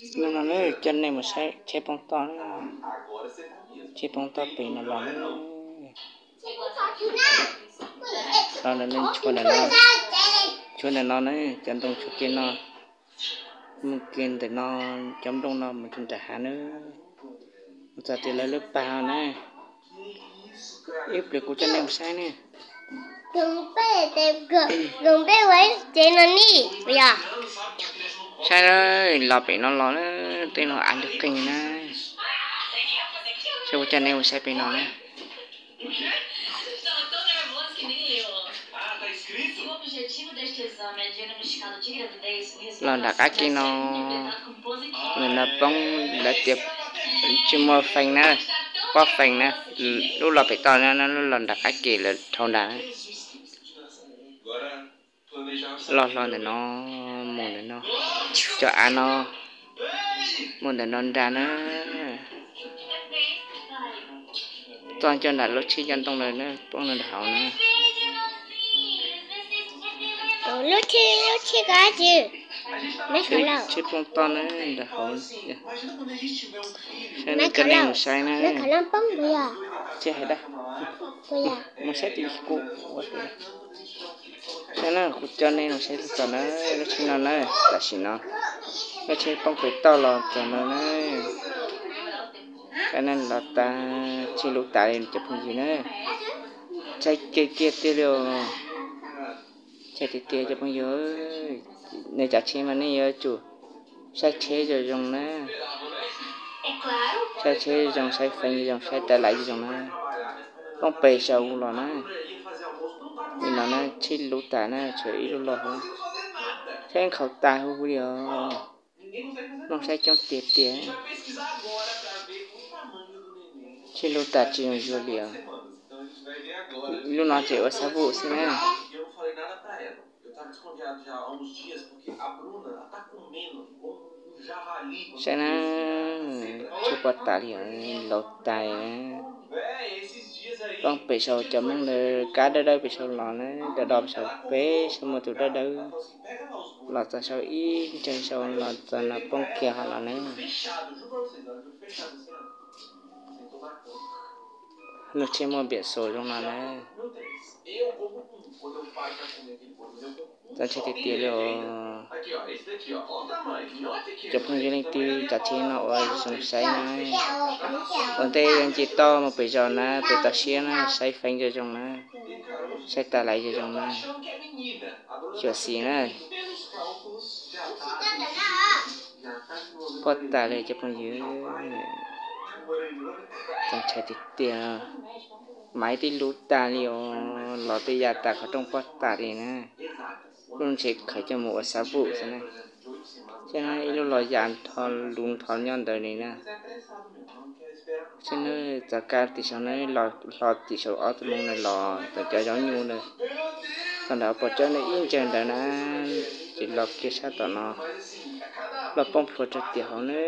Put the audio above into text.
Hnub no na coj nej mus saib tsheb poob toj, tsheb poob toj pem no los na. Los ntawm no, tshuav ntawm no, tshuav ntawm no na, cov ntoo tshuav kiag no, mus kiag ntawm no, cov nplooj no mus rau nram hav na. Mus txog tias lawv lub pag na, ib pliag kuv coj nej mus saib ne. Saib, los pem no los na, tej no av ntug qeeg na. Saib, kuv coj nej mus saib pem no na. Los nram qab ke no, ntawm no poob, lawv tias tsis muaj fees na, pob fees na, lub los pem toj no, lub los nram qab ke lawv dhau nrad na. Los hlo ntawm no, mus ntawm no, cov av no mus ntawm no nrad na. Txog cov nram lub tsheb coj ntoo lawm na, poob no nram hauv na. Lub tsheb, lub tsheb ko tsis, tsheb poob toj na, nram hauv. Saib, nej coj nej mus saib na. Tsis hais dab, mus saib tim kuv ua. Saib na, kuv coj nej mus saib txog na, lub tsheb no na, tam sim no lub tsheb poob pem toj los txog no na. Saib na, los tas, tsheb luv tas li cov phooj ywg na. Ntshai kiag kiag tiag li os. Ntshai tiag tiag cov phooj ywg, nej tsav tsheb mas nej yuav tsum saib tsheb zoo zoo na. Saib tsheb zoo, saib feem zoo, saib tais lais zoo na. Poob pem saum los na. Nim no na tsheb luv tas na, tshuav ib lub los hauv. Tsheb nkhaus tas huv huv li os. Mloog saib coob tiag tiag. Tsheb luv tas tsis zoo zuag li os. Lub no ces ua xab vum xwb na. Saib na, tsheb pob tas li os, luv tas na. Poob pem saum cov Hmoob ntawd kab dawb dawb pem saum los na, do do pem saum, pem saum muaj tus dawb dawb. Los txog saum ib ntsees saum los txog no poob kiag hauv los na. Lub tsheb muaj npiam xus zoo no na. Txaus ntshai tiag tiag li os. Cov phooj ywg leej twg tsav tsheb no ua zoo saib na. Ua ntej yuav nce toj mus pem zos na, pem toj siab na, saib feem zoo zoo na, saib tais lais zoo zoo na. Xyuam xim na. Pob tas li cov phooj ywg. Txaus ntshai tiag tiag. Mas ib tib luv tas li os, los tej yam tas qhov rooj pob tas li na. Lub ntshe khaws coj mus ua xab vum xwb na. Saib na, ib lub los yam nrho luv nrho nyob ntawd li na. Saib na, txoj kab tim saum na, los hlo tim saum ob tug Hmoob na, los tom cov zaub nyuj na. Txog nrad pom tsob na ib ntsees ntawd na, ces los kiag sab tom no, los poob plhuav rau tim hauv na.